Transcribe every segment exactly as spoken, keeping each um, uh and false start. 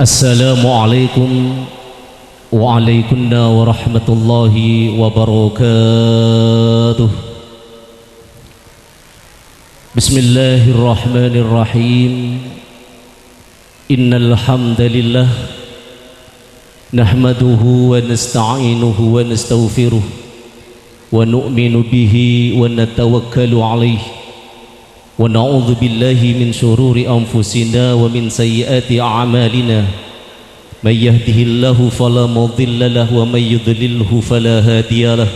Assalamualaikum waalaikumna warahmatullahi wabarakatuh. Bismillahirrahmanirrahim. Innal hamdalillah, nahmaduhu wa nasta'inuhu wa nastaghfiruh, wa nu'minu bihi wa natawakkalu alaihi, wa na'udzu billahi min syururi anfusina wa min sayyiati a'malina. May yahdihillahu fala mudhillalah wa may yudlilhu fala hadiyalah.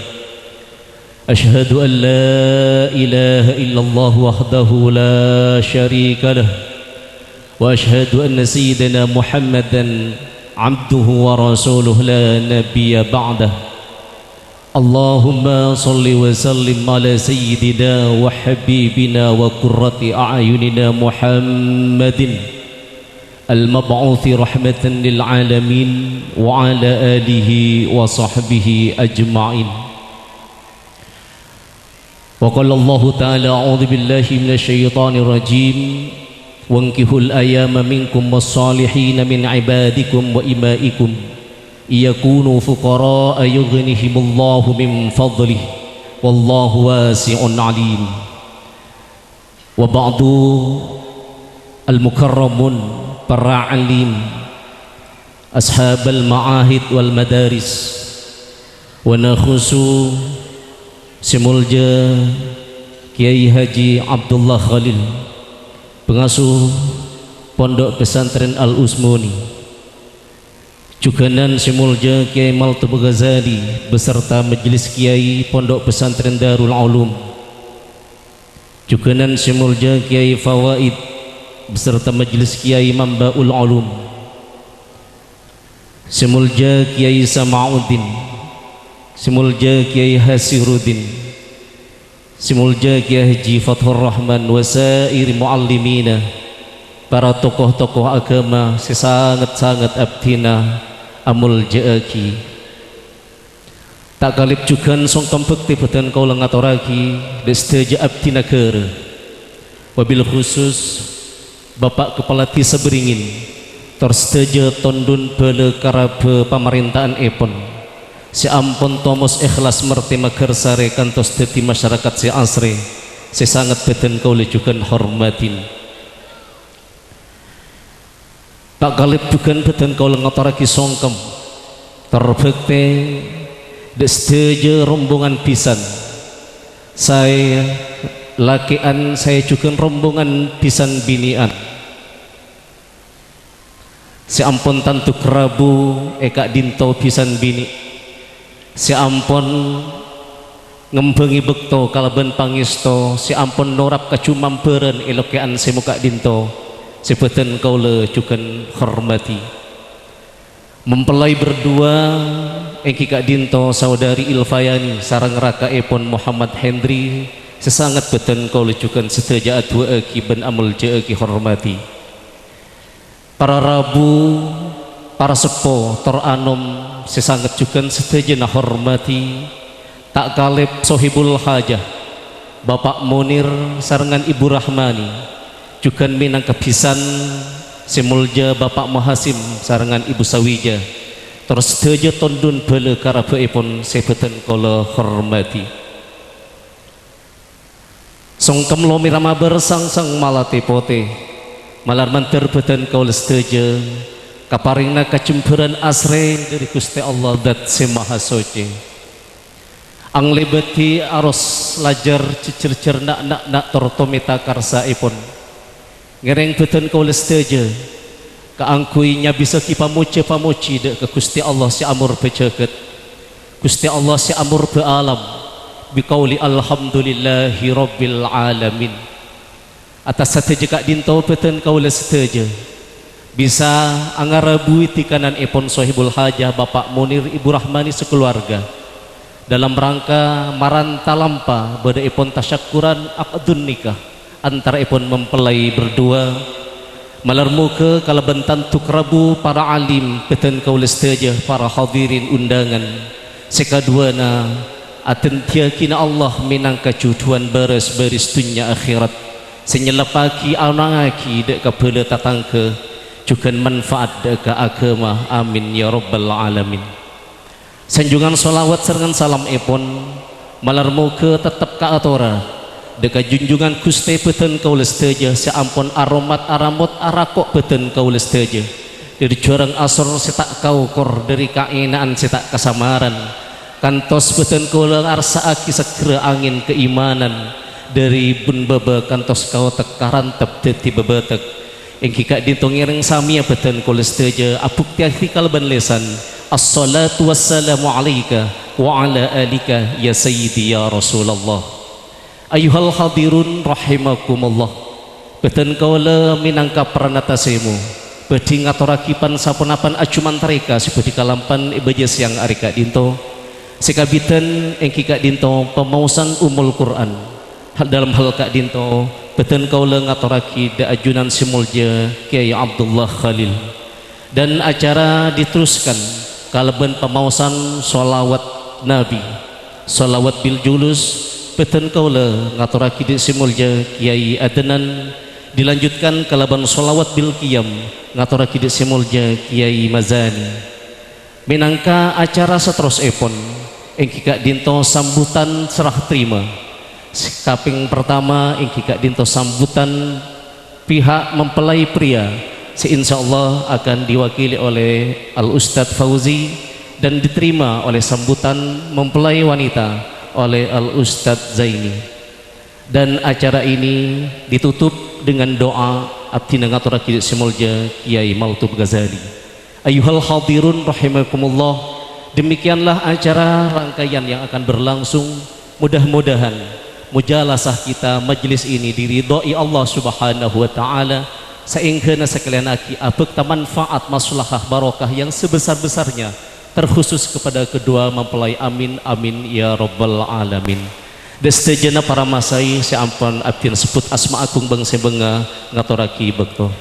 Asyhadu an la ilaha illallah wahdahu la syarikalah, wa asyhadu anna sayyidana Muhammadan abduhu wa rasuluh la nabiyya ba'dah. Allahumma shalli wa sallim ala sayyidina wa habibina wa qurrati a'yunina Muhammadin al-mab'utsi rahmatan lil alamin wa ala alihi wa sahbihi ajma'in. Wa qala Allahu ta'ala, a'udzu billahi minasy syaithanir rajim. Wankihul ayama minkum was-shalihina min ibadikum wa ima'ikum, iyakunu fuqara'a yughnihimullahu min fadlih, wallahu wasi'un alim. Wa ba'du, al-mukarramun, para alim, ashabal ma'ahid wal madaris, wa nakhusu sè molja Kyai Haji Abdullah Khalil, pangasuh Pondok Pesantren Al-Usmuni, jhughânan sè molja Kyai Maltoba Ghazali beserta majelis kyai Pondok Pesantren Darul Ulum, jhughânan sè molja Kyai Fawaid beserta majelis kyai Mambaul Ulum, sè molja Kyai Sama'uddin, sè molja Kyai Hasiruddin, sè molja Kyai Haji Fathur Rahman wa sairi muallimina, para tokoh-tokoh agama sè sanget-sanget abdhina amolja'aghi. Ta' kalèp jhughân songkem bhâktè bhâdhân kaulâ ngatorraghi dâ' sadhâjâ abdhi naghârâ, wabil khusus Bapa' Kapala Dhisa Beringin, tor sadhâjâ tondhun bhâlâ karabhâ pamarènta'annèpon, sè ampon tomos èhlas martè Magarsarè kantos dhâddhi masyarakat sè asrè, sè sanget bhâdhân kaulâ jhughân hormadhi. Ta' kalèp jhughân bhâdhân kaulâ ngatorraghi songkem, tor bhâktè dâ' sadhâjâ rombongan bhisan, saè lakè'an saè jhughân rombongan bhisan binè'an, sè ampon tanto rabu è ka'dinto bhisan binè', sè ampon ngembhângè bâkto kalabân pangèsto, sè ampon norap kajumambhârân è lakè'an sè mo ka'dinto, sè bhâdhân kaulâ jhughân hormadhi. Mempelai berdua èngghi ka'dinto Saudari Ilfayani sareng rakaèpon Muhammad Hendri, sè sanget bhâdhân kaulâ jhughân sadhâjâ adu'aaghi bân amolja'aghi hormadhi. Para rabu, para seppo, tor anom sè sanget jhughân sadhâjâna hormadhi, ta' kalèp sohibul hajah, Bapa' Munir sarengngan Ibu Rahmani, jhughân mènangka bhisan sè molja Bapa' Muhasim sarengngan Ibu Sawija, tor sadhâjâ tondhun bhâlâ karabhâèpon sè bhâdhân kaulâ hormadhi. Songkem lomèra mabâr sangsang malatè potè, malar mandhâr bhâdhân kaulâ sadhâjâ kaparèngana kajembhârân asrè dhâri Ghustè Allah Dzat Sè Mahasocè. Anglèbâdhi aros lajâr jhâjhâr na'-, na'-, na' tor tomèta karsaèpon. Ngèrèng bhâdhân kaulâ sadhâjâ kaangghuy nyabisaghi pamojâ-pamojhi dâ' ka Ghustè Allah sè amorbâ jhâghât, Ghustè Allah sè amorbâ alam, biqauli alhamdulillahi rabbil alamin. Attas sadhâjâ ka'dinto bhâdhân kaulâ sadhâjâ bisa angarabuwi dhikananèpon sohibul hajah Bapa' Munir Ibu Rahmani sakalowarga. Dalam rangka maranta lampa bâdâèpon tasyakkuran aqdun nikah antara'èpon mempelai berdua. Malar moghâ kalabân tanto rabu para alim bhâdhân kaulâ sadhâjâ para hadirin undangan sè kaduwâna adhândhiyâghina Allah mènangka jhudhuwân bârâs-bâris dhunnya akhèrat sè nyelleppaghi aonangngaghi dâ' ka bhâlâ tatangghâ Jhughân manfaat dâ' ka aghâma. Amin ya rabbal alamin. Sanjungan sholawat sareng salamèpon malar moghâ tettep kaatora dâ' ka junjungan Ghustè bhâdhân kaulâ sadhâjâ sè ampon aromat aramot arako' bhâdhân kaulâ sadhâjâ. Dâri jhuwârâng asor sè ta' kaokor, dâri kaèna'an sè ta' kasamaran, kantos bhâdhân kaulâ ngarsa'aghi seggherra angèn kaimanan, dâri bun bâbâ kantos kaotek karantep dhâddhi bâbâtek. Èngghi ka'dinto ngèrèng samèya bhâdhân kaulâ sadhâjâ abuktèyaghi kalabân lèsan, "Assalatu wassalamu alaika wa ala alika ya sayyidi ya Rasulallah." Ayyuhal hadirun rahimakumullah. Bhâdhân kaulâ mènangka parana tasèmo bhâdhi ngatorraghi pan-saponapan ajumantarèka sè bhâdhi kalampan è bâjâ sèyang arè ka'dinto. Sè kabidhân èngghi ka'dinto pamaosan Ummul Qur'an. Hal, dâlem hal ka'dinto, bhâdhân kaulâ ngatorraghi dâ' ajunan sè molja Kyai Abdullah Khalil. Dan acara diteruskan kalabân pamaosan sholawat Nabi. Sholawat bil julus, bhâdhân kaulâ ngatorraghi dâ' sè molja Kyai Adnan, dilanjutkan kalabân sholawat bil qiyam, ngatorraghi dâ' sè molja Kyai Mazani. Mènangka acara saterrossèpon, èngghi ka'dinto sambutan serah terima. Sè kapèng partama èngghi ka'dinto sambutan pihak mempelai pria, sè insyaallah akan diwakili oleh Al Ustadz Fauzi dan diterima oleh sambutan mempelai wanita oleh Al Ustadz Zaini. Dan acara ini ditutup dengan doa abdhina ngatorraghi sè molja Kyai Maltub Ghazali. Ayyuhal hadirun rahimakumullah, demikianlah acara rangkaian yang akan berlangsung. Mudah-mudahan mujalasah kita, majlis ini diridhoi Allah Subhanahu wa Ta'ala, saèngghâna sakalèyan aghi abhâkta manfaat, maslahah, barokah yang sebesar-besarnya, terkhusus kepada kedua mempelai. Amin, amin, ya rabbal alamin. Dâ' sadhâjâna para masaè sè ampon abdhina sebbhut asma agung bâng sè bângnga ngatorraghi bâkto.